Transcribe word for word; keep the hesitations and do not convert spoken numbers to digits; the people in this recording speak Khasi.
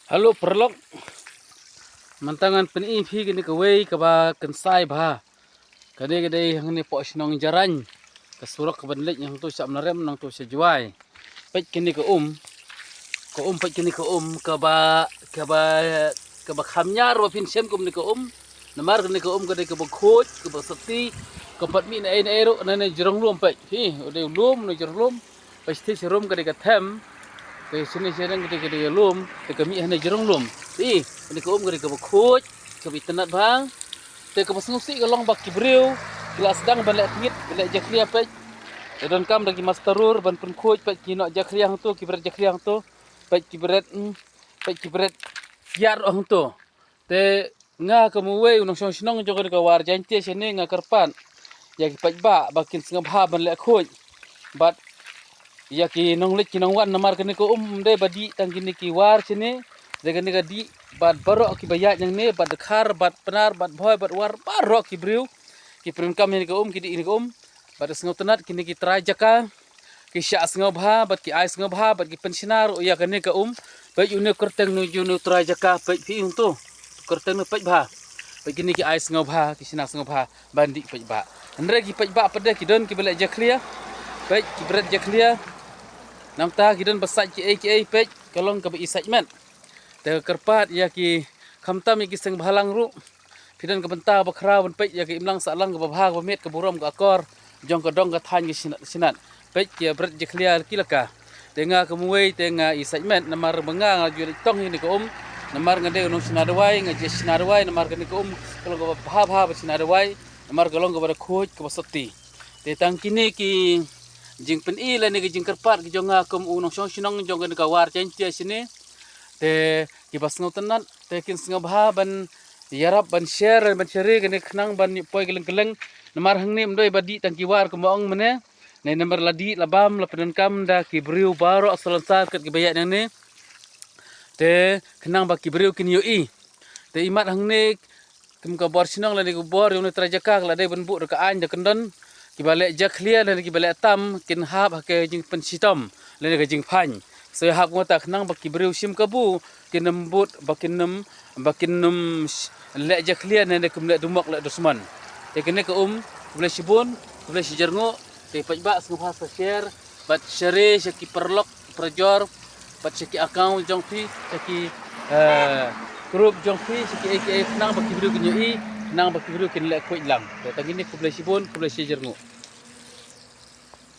Hello paralok. Mynta ngan pyni phi kane kawei kaba kynsai bha. Kane ka dei hangne poh shnong Jarain. Ka surok kaba leit hangto sha Mnarem nangto sha Jwai. Peit kane ka um. Ka um, peit kane ka um kaba, kaba, kaba kham ñiar ba phin shem kane ka um. Namar kane ka um ka dei kaba khuid, kaba sati, ka pat mih na ei na ei ruh, na ne jrong lum peit. Hi, u dei lum, na jrong lum. Peit shatei sharum ka dei ka them. Peit shane shareng ka dei ka dei ka lum. Te ka mih hane jrong lum. Peit, kane ka um ka dei kaba khuid, kaba itynnad bha. Te kaba sngewsih ka long ba ki briew ki la sdang ban leh tngit, ban leh jakhlia peit. Te donkam da ki master rur ban pynkhuid peit ki noh jakhlia hangto, ki bret jakhlia hangto. Peit ki bret, mm, peit ki bret kiar hangto. Te nga kum uwei u nongshong shnong jong kane ka War Jaiñtia shane nga kyrpad ïa ki paidbah ba kin sngewbha ban leh khuid. Bad ïa ki nongleit ki nongwan namar kane ka um ym dei ba dih tang kine ki war shane. Dei kane ka dih bad baroh kiba ïaid nangne, bad Dkhar, bad Pnar, bad Bhoi, bad War, baroh ki briew ki pyndonkam ïa kane ka um, ki dih ïa kane ka um. Bad sngewtynnad kine ki trai jaka, ki shah sngewbha, bad ki ai sngewbha, bad ki pynshna ruh ïa kane ka um. Peit une u kyrteng nu jong une u trai jaka, peit phi hangto. Kyrteng nu peit bha. Peit kine ki ai sngewbha, ki shna sngewbha ban dih paidbah. Hynrei ki paidbah pat de ki don kiba leh jakhlia. Peit ki bret jakhlia. Nangta ki don ba sait kiei kiei, peit ka long kaba i sait met. Te kyrpad ïa ki, khamtam ïa ki seng bhalang ruh. Phi don ka bynta ba khraw ban peit ïa ka imlang sahlang kaba bha, kaba miat, ka burom, ka akor jong ka dong ka thaiñ, ka shnat, shnat. Peit ki bret jakhlia ki la ka. Te nga kum uwei te nga i sait met namar ba nga, nga ju leit tong ïa kane ka um. Namar nga dei u nongshna dawai, nga ju shna dawai namar kane ka um ka long kaba bha bha ban shna dawai. Namar ka long kaba da khuid, kaba sati. Te tang kine ki jingpyni lane ki jingkyrpad ki jong nga kum u nongshong shnong jong kane ka War Jaiñtia shane. Te kiba sngewtynnad te kin sngewbha ban ïarap, ban share, ban share kane khnang ban ïoh poi kylleng kylleng. Namar hangne ym dei ba dih tang ki war kumba ong mynne. Ne namar la dih la bam, la pyndonkam da ki briew baroh salonsar kat kiba ïaid nangne. Te khnang ba ki briew kin ïohi. Te imat hangne kum ka bor shnong lane ka bor jong une u trai jaka ka la dei ban buh da ka aiñ da kyndon. Kiba leh jakhlia lane kiba leh tam kin hap ha ka jingpynshitom lane ka jingphaiñ. Sa ïahap kumta khnang ba ki briew shim kabu kin ym bud, ba kin ym, ba kin ym sh-, leh jakhlia lane kim leh dumok leh dusmon. Te kane ka um, khublei shibun, khublei shijyrnguh. Te paidbah sngewbha sa share bad share sha ki paralok, parajor, bad sha ki account jong phi, sha ki, eh, group jong phi, sha kiei kiei, khnang ba ki briew kin ïohi, khnang ba ki briew kin leh khuid lang. Te tang kine, khublei shibun, khublei shijyrnguh.